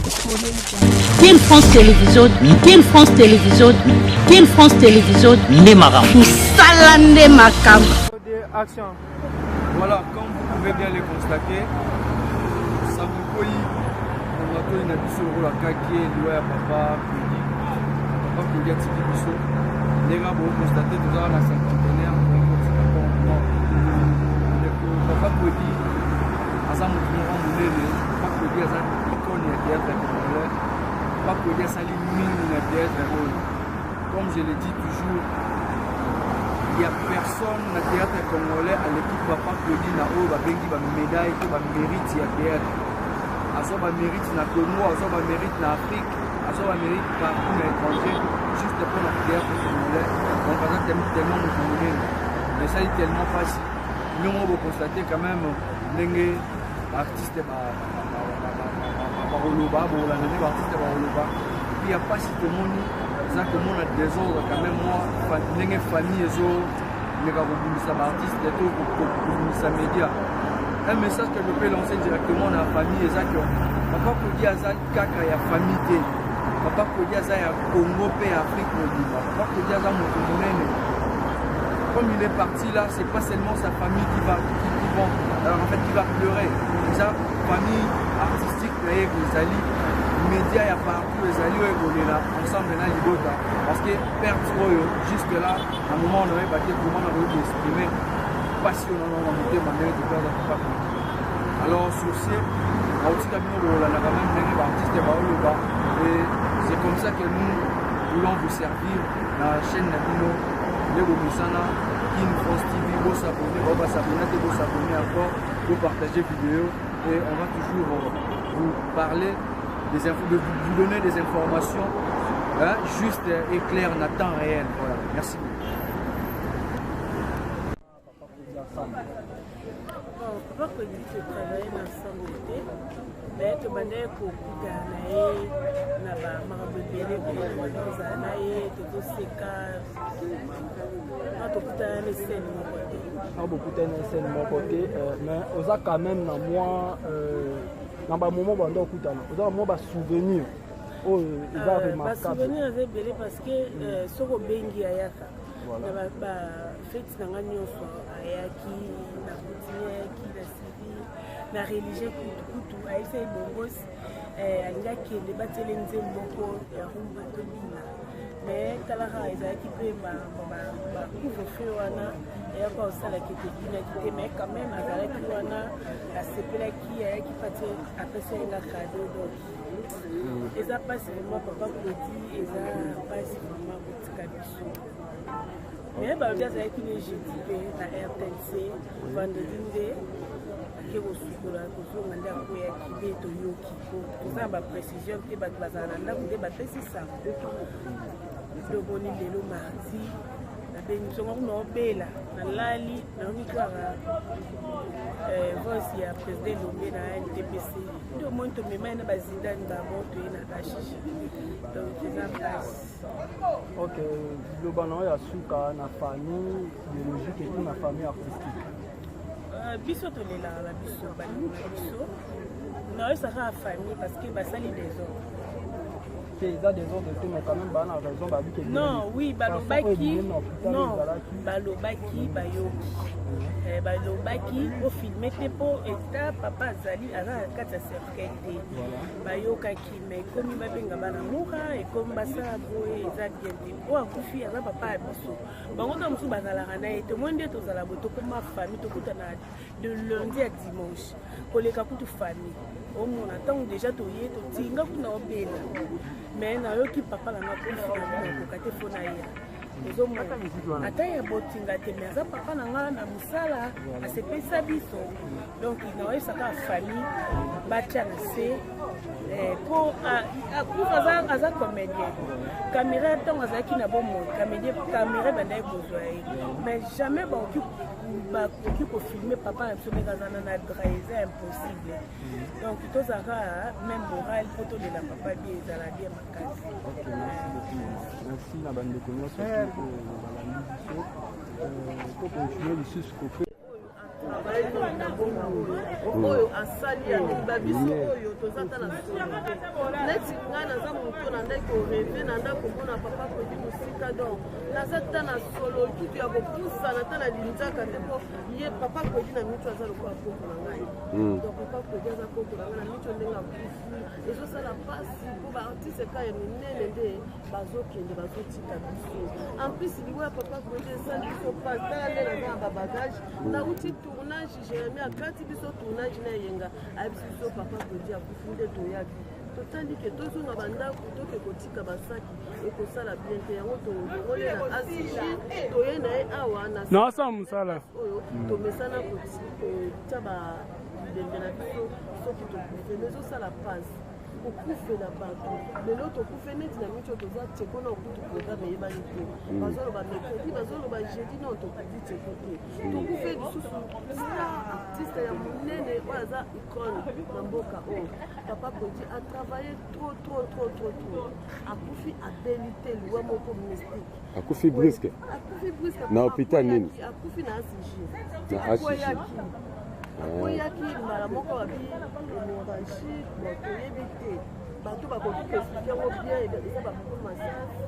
Kin France Télévision, Kin France Télévision, Kin France Télévision, nde makambo. Musala nde makambo. Action. Voilà, comme vous pouvez bien le constater, sango ekweyi na matoi na biso lokola kake liwa ya papa Kwedi. Papa Kwedi atiki biso ndenge boconstate toza na cinquantenaire kotika non ndeko papa Kwedi aza motu moko monene. Papa Kwedi aza icône ya théâtre congolais. Papa Kwedi asali mingi na théâtre oyo. Comme je le dis toujours, il y a personne na théâtre congolais aleki papa Kwedi na oyo babengi bamédaille to bamérite ya théâtre. Azwa bamérite na Congo, azwa bamérite na Afrique, azwa bamérite partout na étranger, juste mpona théâtre congolais. Donc aza tellement moto monene, esali tellement mpasi. Ndenge boconstate quand même ndenge baartiste bakoloba, bokolanda nde baartiste bakoloba. Puis ya mpasi tomoni eza komona désordre quand même, mwa ndenge famille ezomeka kobundisa baartiste to kobundisa média. Un message que je peux lancer directement na famille eza que papa Kwedi aza kaka ya famille te, papa Kwedi aza ya Congo mpe ya Afrique mobimba. Papa Kwedi aza moto monene. Comme il est parti là, c'est pas seulement sa famille qui vont, alors en fait qui va pleurer, eza famille artistique na ye, ezali média ya partout, ezali oyo ekolela ensemble na libota, parce que perte oyo jusque là na moment nayoyeba te comment nakoki koexprimer mpasi oyo nano na motema ndenge toperdre papa Kwedi. Alors sur ce, naotika bino bokolanda quand même ndenge baartiste baoloba, et c'est comme ça que nous voulons vous servir na chaîne na bino nde bomesana, Kin France TV. Bosabonner, bao basabonner te, bosabonner encore, bopartager vidéo, et on va toujours vous parler des infos, de vous donner des informations, hein, justes et claires na temps réel. Voilà, merci beaucoup. Bon, papa Kwedi, totravaille ensemble te, mais tobandaki kokutana na ye na bamakambo ebele. Tozala na ye, tozoseka na tokutana na scène moko te. Awa bokutani na scène moko te, mais oza quand même na mwa na bamoment banda okutana, oza na mwa basouvenir oyo eza remarquable? Basouvenir eza ebele, parce que soki obengi, ayaka. Na bafeti na nga nyonso ayaki, na coutumier ayaki, na civil, na religieux. Kutu kutu ayebisa ye bongosi alingi akende batiele nzembo moko ya rumba tobina, mais talaka ezalaki mpe bacouvre-feu wana eyaka kosalaki, tobinaki te. Mais quand même azalaki wana, asepelaki, ayaki pati, apesi ye nga cadeau. Donc eza mpasi vraiment, papa Kwedi, eza mpasi vraiment kotika biso. Mais balobi azalaki ne jeudi mpe na RTNC, vendredi nde ake kosukola, kozonga nde akweyaki nde toyoki. Po toza na baprécision te, bato bazala na ndako nde bapesi sango. Tomoni lelo mardi, nabengi songo kuna obela, nalali, nayoki kaka voice ya président Lombe na NTPC. Nde omoni tomema ye na bazindani bango, toye na HG. Donc eza mpasi. Ok, liloba na oyo ya suka na famille biologique et puis na famille artistique? Biso tolelaka na biso balingi na biso, nayoyesaka ya famille parce que basali désordre. Te, eza désordre te, mais quand même baa na raison babike. Non, oui, balobaki non, balobaki bayoki, balobaki ofilme te mpo eta papa azali, aza na kati ya cercueil te. Bayokaki, mais ekomi babenga bana mura, ekomi basala boye, eza bien te. Oyo akufi aza papa ya biso. Bango ntango mosusu bazalaka na ye te. Omoi nde tozala boye, tokoma famille, tokutana de lundi ya dimanche, koleka kutu famille. Omona ntango déjà toye, totinga kuna obela, mais nayoki papa na nga kufi, nakoka te, fo na ya ozomona ata ya botinga te, mais aza papa na nga na mosala, asepelisa biso. Donc naoyebisaka famille batya na se po akufa, aza comédien. Caméra, ntango azalaki na bomoi, caméra ebandaki kozwa ye, mais jamais bakoki kofilme papa na biso ndenge aza na drap, eza impossible. Donc tozalaka même moral mpo tolela papa bien, ezala bien makasi. Ok, merci beaucoup, merci na bandeko nyonso oyo balandi biso. Tocontinue lisusu kope. mingi na mboka oyo, oyo asali ya mingi. Babiso oyo toza ata na solo te. Neti ngai naza moto na ndai korêver, na ndai komona papa Kwedi mosika. Donc naza ta na solo kutu ya kopusana ata na linzaka te, mpo ye papa Kwedi na miso aza lokola koko na ngai. Donc papa Kwedi aza koko na ngai na miso. Ndenge akufi ezosala mpasi, mpo baartiste ka ya minene nde bazokende, bazotika biso. En plus, liwa ya papa Kwedi esali biso mpasi. Tala nde naza na babagage, nauti tournage. Jérémi akati biso tournage na eyenga, ayebisi biso papa Kwedi akufi. Nde toyaki, totali ke tozonga bandako, toke kotika basaki, ekosala bien te. Yango tolongoli na asigi, toye na ye awa na Naosala mosala. Oyo tomesana kotia babibembe na biso soki tokufe. Mais ezosala mpasi kokufela bato. Lelo tokufe neti na miti oyo toza tieko na okutu, programme eyebani te. Bazoloba mercredi, bazoloba jeudi. Non, tokufi tieko te. Tokufe lisusu star artiste ya monene oyo aza icône na mboka oyo. Papa Kwedi atravaille trop, trop, trop, trop, trop. Akufi, abeli te, liwa moko mystique. Akufi brusque. Akufi brusque. Na hôpital nini? Akufi na ACG. Na ACG. Akweyaki, akweyaki mbala moko, babi hémorragie. Bon, toyebi te. Bato bakoki koexpliquer yango bien, eza bapapa Masasi,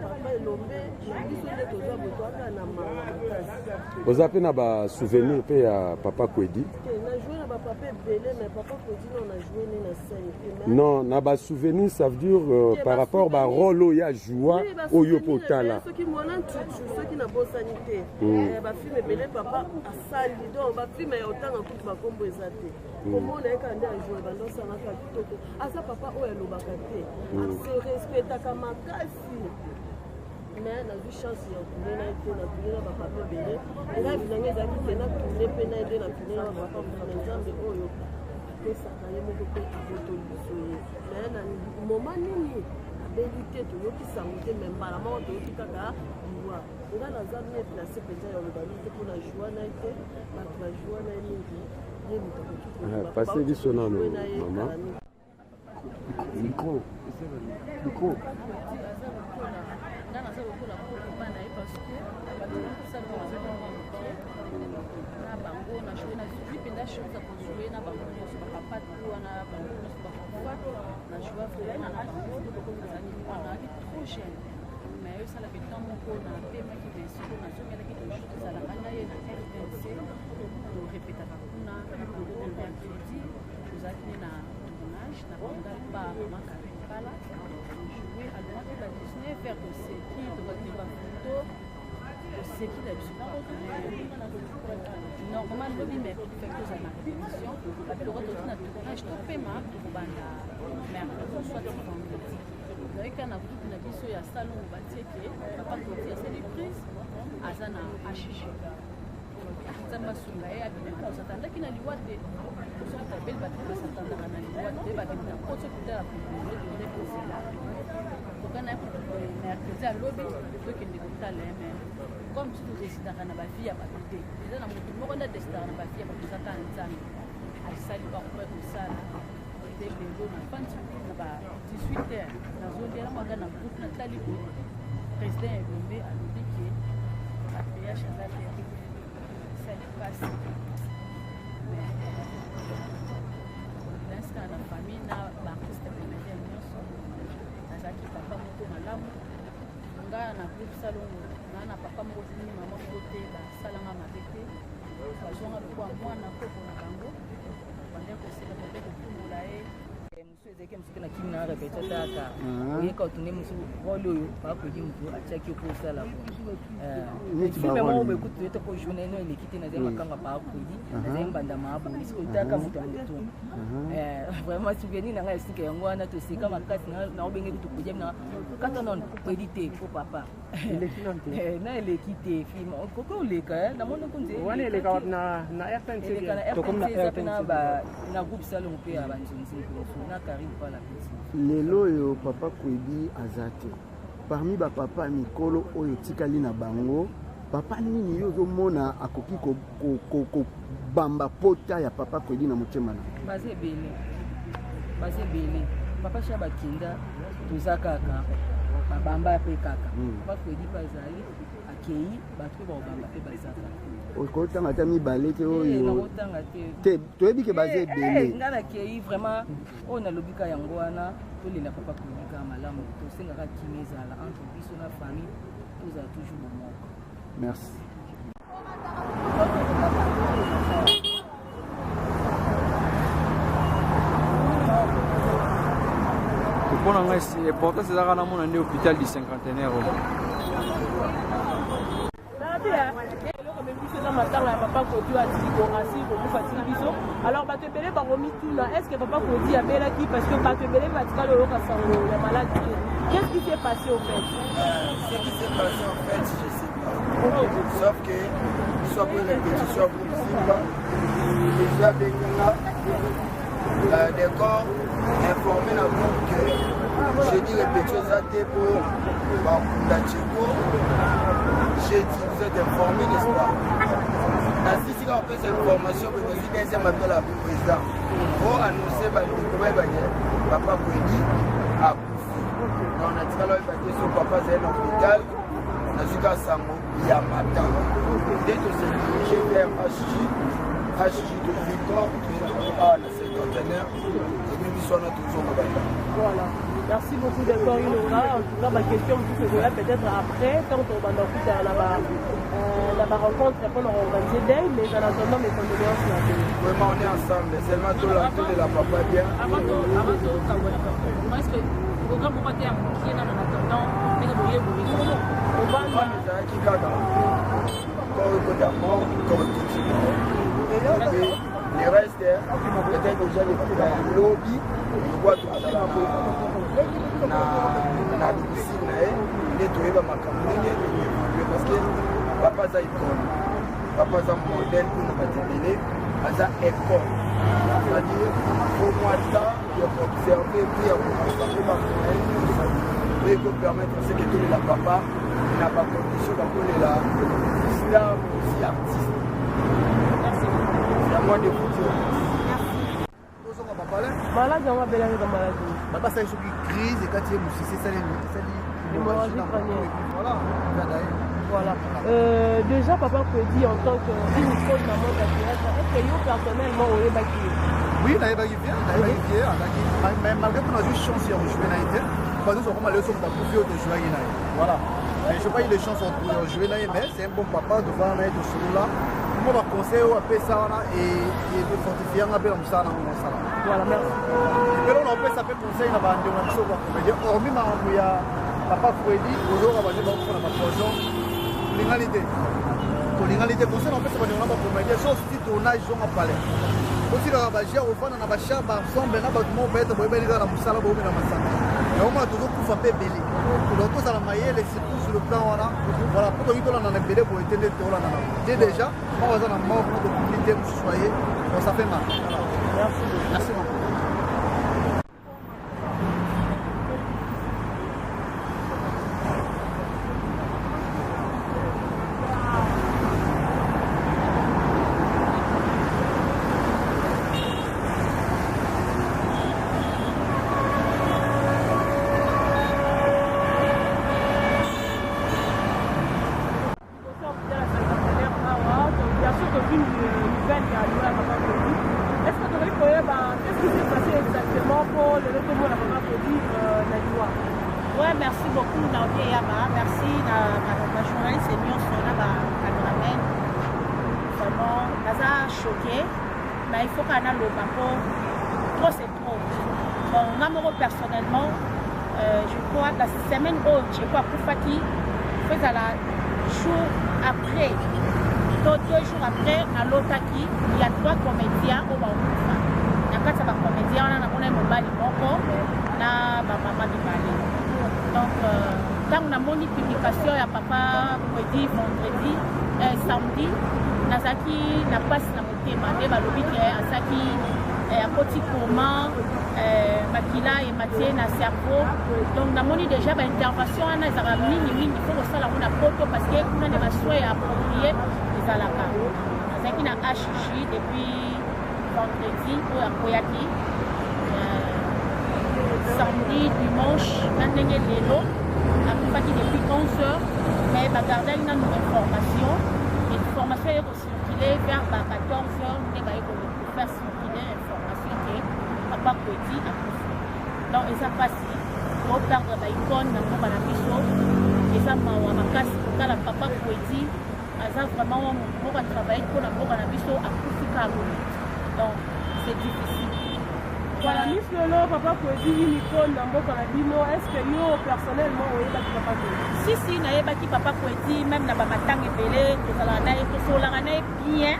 papa Elombe. Na biso nde toza boye, toaka na mawa makasi. Oza mpe na basouvenir mpe ya papa Kwedi? Te, na joue na bapapa ebele, mais papa Kwedi non, na joue ne na scène te, mais Non, na basouvenir, ça veut dire par rapport barole oyo ajoua, oyo mpo otala. Soki mwana ntutu, soki nabosani te, bafilm ebele papa asali. Donc bafilm ya otanga kutu bakombo eza te. Komona ye kaka nde ajoue, bando osalaka kitoko. Aza papa oyo alobaka te, ase respectaka makasi. Mais nazwi chance ya tourne na ye te. Na tourne na bapapa ebele. Rêve na ngai ezalaki ke na tourne mpe na ye, nde na tourne na bapapa mosala. Nzambe oyo apesaka ye moko mpe abotoli biso ye. Mais na moment nini abeli te, toyoki sango te, mais mbala moko toyoki kaka liwa. Nga naza mieux placé mpenza ya oloba mingi te, mpona joua na ye te. Bato bajoua na ye mingi, ye moto akoki koloba. Pase biso nano, mama. Micro, micro. Aza lokola nga, naza lokola koko bana ye, parce que bato nakosala bazali mwa moke na bango. Na joue, nazwi mpenza chance ya kojoue na bango nyonso, bapapa tu wana, bango nyonso bakufa, na joua vraiment na bango. Nazalaki mwana, nazalaki trop jeune, mais esalaka temps moko napemaki. Mais siko nazongelaki toujours, tozalaka na ye na RTNC, torepetaka kuna. Mercredi tozalaki ne na tournage na Bandal pa mama Karine Pala, tojoue. Alongaki ba 19 heures, toseki, tokaki bafoto, toseki na biso normal. Lobi mercredi faki tozala na répétition. Babiloko tozi na tournage, topema, tokobanda mercredi soit vendredi. Nayoka na groupe na biso ya salongo batieke papa Koti asali prise, aza na HG. Nzambe asunga ye, abima. Tosatandaki na liwa te. Soki tabeli, bato basatandaka na liwa te, bakende na koti hôpital ya Popole. Tokende kozela tokana mercredi, alobi tokende kotala ye. Mais comme biso todesidaka na bavie ya bato te, eza na motu moko nde adesidaka na bavie ya bato, eza kaka Nzambe. Asali bakoki kosala te. Lelo nafandi na ba 18 heures, nazoliela mwaka na groupe, natali boye, président Elombe alobi ke patriarche aza te. Esali mpasi, mais nasika na famille na baartiste comédien nyonso. Azalaki papa moko malamu. Nga na groupe Salongo, naa na papa moko tini, mama moko te basalanga mabe te. Bazwanga lokola mwana koko na bango, bande koseka, bande kotumbola ye. Mosusu ezalaki mosusu mpe na kimi na répétition taka oyeka otourne mosusu rôle oyo bakoki motu atiaki yo mpo osala film moko boye. Kutu toye toko journée no eleki te, nazali makango ya Pakwedi, nazali mbanda maaboli. Soki otaka moto ya motu, vraiment souvenir na ngai esika yango wana. Toseka makasi, naobenge kutu Kwedi na kata nano Kwedi te po papa na eleki te. Film koki oleka, namoni kunzi wana eleka wapi? Na RTNC? Eleka na RTNC, eza mpe na groupe Salongo mpe ya banzonzi na Karine Pala Petit. Lelo oyo papa Kwedi aza te. Parmi bapapa ya mikolo oyo tikali na bango, papa nini yo ozomona akoki kobamba pota ya papa Kwedi na motema na? Baza ebele, baza ebele. Papa Sha bakinda, toza kaka babamba mpe kaka. Papa Kwedi mpe azali. Akei, bato mpe bakobamba mpe bazaka. Okotanga ata mibale te oyo? Nakotanga te. Te, toyebi ke baza ebele. Ngai nakei vraiment, oyo nalobi ka yango wana. Tolela papa Kwedi kaka malamu, tosengaka kimia ezala entre biso na famille, tozala toujours bomoko. Merci. Mpo na ngai, importance ezalaka namona nde hôpital du cinquantenaire oyo. Eloko ememi biso eza matanga ya papa Kodi oyo atiki asili kokufa, atiki biso. Alors bato ebele bakomituna: est ce que papa Kodi abelaki? Parce que bato ebele batikali oyoka sango ya maladi te. Qu'est ce qui s'est passé au fait? Ce qui s'est passé en fait, je sais pas, sauf que soit pour répétition pour Simba déjà benga décor informé na groupe que jeudi répétition eza te po bakunda Tcheko jeudi. Vous êtes informé, n'est-ce pas? Nasisi kaka kopesa information boye, tozwi deuxième appel ya président po annonce bandeko bayebake papa Kwedi akufi. Donc natikala oyeba te so papa azali na hôpital. Nazwi kaka sango ya matanga nde tose dirige vers HG. HG, tozwi corps, toye awa na cinquantenaire, ebi biso wana tozonga banda. Voilà. Merci beaucoup, D'accord Ilonga. En tout cas, ma question, tout ce là peut-être après, quand on va dans la rencontre, après on aura organisé deuil, mais en attendant, mes condoléances. Vraiment, on est ensemble. Seulement, tout la, tout la papa bien. Avant tout, avant tout, est-ce que programme moko te ya mokie nano en attendant ndenge boye boye? Programme ezalaki kaka corps ekota mort, corps ekoti mort, le reste peut-être déjà lobi lokwa tozala na domicile na ye nde toyeba makambo ndenge évolue, parce que papa aza icône, papa aza modèle mpona bato ebele, aza école, c'est-à-dire faut mwa temps ya koobserve puis ya korassembler bamoyen nyonso oyo ekopermettre ce que tolela papa na bacondition bakolela star, mais aussi artiste. C'est à moi de vous dire merci. Tozonga bapale. Maladi yango abelaki ka maladi? Babasali soki crise ekati ye mosisi, esali esali hémorragie crânienne. Voilà. Voilà. Déjà, Papa Kwedi, en tant que une icône dans le monde du théâtre, est-ce que yo personnellement, oyebaki ye? Oui, nayebaki bien, nayebaki bien. Azalaki, mais malgré tout nazwi chance ya kojouer na ye te. Bato okoma lelo, soki bakufi oyo tojouaki na ye, voilà, mais j'ai pas eu de chance ya jouer na ye. Mais c'est un bon papa, tovanda na ye, tosolola mpo baconseil oyo apesa wana efortifie nga mpe na mosala nango mosala. Voilà, merci. Eloko na opesa mpe conseil na bandeko na biso bacomédien, hormis makambo ya papa Fredi, ozoyoka bato bakufa na bapoison, tolingani te, tolingani te. Conseil na opesa bandeko na bacomédien, so ti tournage, zonga palais, otikaka bagia ofanda na bachar ensemble na bato moko peut-être boyebani kaka na mosala, boyomi na masanga yango mona, tozokufa mpe ebele. Donc tozala mayele surtout sur le plan wana. Voilà, mpo toki tolanda na ebele boye te nde tolanda na te. Déjà moko aza na mort, mpo tokundi te, mosusu aye. Donc ça fait mal. Merci. Merci beaucoup. Bien sûr, tozwi nouvelle ya liwa ya papa Kodi. Est ce que tokoki koyeba qu'est ce qui s'est passé exactement mpo lelo tomona papa Kodi na liwa? Ouais, merci beaucoup Naomi Yama, merci na ba journaliste nyonso na ba cameraman. Vraiment, naza choqué, mais il faut kaka naloba mpo trop c'est trop. Bon, nga moko personnellement, je crois la semaine oyo Tcheko akufaki, faut ezala jour après to 2 jours après, nalotaki il y a trois comédiens oyo bakokufa. Na kati ya bacomédien wana, namona mobali moko na bamama mibale. Donc ntango namoni publication ya papa Kwedi vendredi, samedi, nazalaki na mpasi na motema nde balobi ke asalaki akoti coma, makila ematie na cerveau. Donc namoni déjà baintervention wana ezalaka mingimingi, faut kosala yango na poto parce que kuna nde basoin ya approprié ezalaka. Azalaki na HJ depuis vendredi oyo akweyaki, samedi, dimanche na ndenge lelo. Akufaki depuis 11 heures, mais bagardaki nanu information. Information eye kocircule vers ba 14 heures nde baye kofaire circuler information ke papa Kwedi akufi. Donc eza mpasi toperdre ba icone na mboka na biso, eza mawa makasi kotala papa Kwedi aza vraiment wa motu moko atravaille mpo na mboka na biso, akufi kaka boye, donc c'est difficile. Voilà, Miss Lolo, Papa Kwedi, une icône na mboka na bino. Est-ce que yo personnellement oyebaki Papa Kwedi? Si si, nayebaki Papa Kwedi, même na bamatanga ebele tozalaka na ye, tosololaka na ye bien,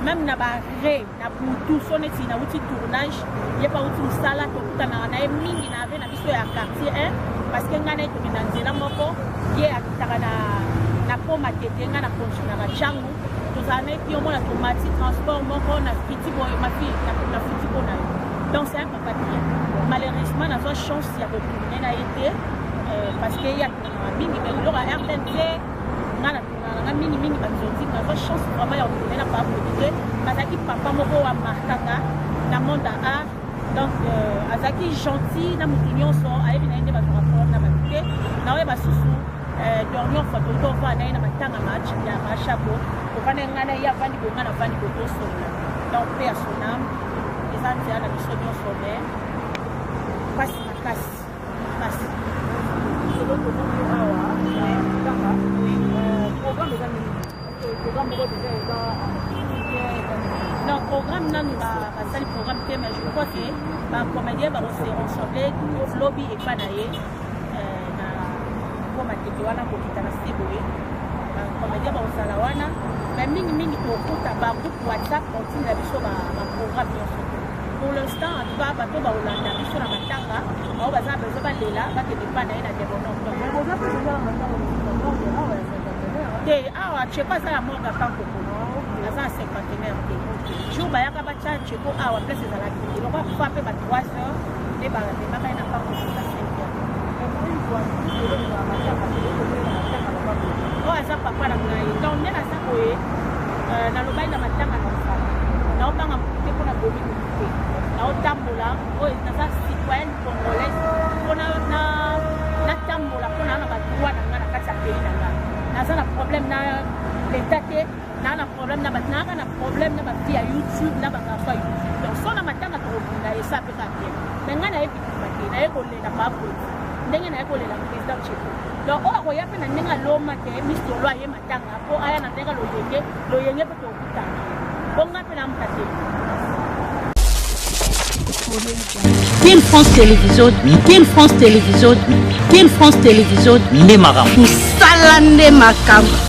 même na bare na butu so neti nauti tournage, ye mpe auti mosala, tokutanaka na ye mingi na are na biso ya quartier 1, parce que ngai na ye tokenda nzela moko, ye akitaka na po Matete, ngai na continuaka Tshangu, tozala na ye mpi omona tomati transport moko na fiti boye mafi na fiti mpo na yo. Donc c'est un papa bien. Malheureusement nazwa chance ya kotourne na ye te, parce que ye atournaka mingi, mais biloko ya RTNC ngai na nga mingi mingi banzonzi, nazwa chance vraiment ya kotourne na papa Kwedi te. Azalaki papa moko oyo amarkaka na monde ya art, donc azalaki gentil na motu nyonso, ayebi na ye nde bazwaka problème na bato te. Na oyo basusu, dernière fois toki tovanda na ye na matanga match ya Machako, tovanda ngai na ye, avandi boye, ngai navandi boye, tosolola. Donc mpe ya son âme, eza nzela na biso nyonso, mais mpasi makasi, mpasi. Lelo tomoni yo awa kaka programme eza nini? Programme moko déjà eza? Non, programme nanu basali programme te, mais je crois que bacomédien bakose ensemble lobi epa na ye na po Matete wana, kokita na se boye, bacomédien bakozala wana. Mais mingimingi tokuta bagroupe WhatsApp, baotindela biso baprogramme nyonso. Pour l'instant en tout cas, bato bakolanda biso na matanga bao baza besoin balela, bakende epa na ye na Debonhomme te. Awa Cheko aza na morgue Pankoko, aza na Cinquantenaire te. Jour bayaka batya Cheko awa, place ezalaki eloko, akufa mpe ba 3 heures nde bamemaka ye na Pankoko na 5 heures. Oyo aza papa na ngai, donc nde naza boye, nalobaki na matanga na ozala, naobanga motu te mpo na bomi motu te, naotambola oyo naza citoyenne congolaise mpo natambola mpo naa na badroit na ngai na kati ya pays na ngai. Naza na problème na l'état te, naa na problème na bato, naaka na problème na bafille ya YouTube na bagarçon ya YouTube. Donc so na matanga tokobunda, esa mpe kaka bien, mais ngai nayebi bitumba te. Naye kolela pakweti ndenge naye kolela président Cheko. Donc oyo akoya mpe na ndenge aloma te, misolo aye matanga mpo aya na ndenge loyenge loyenge mpe tokutana mpo ngai mpe namuta te. Kin France Télévision, Kin France Télévision, Kin France Télévision, nde makambo. Mosala nde makambo.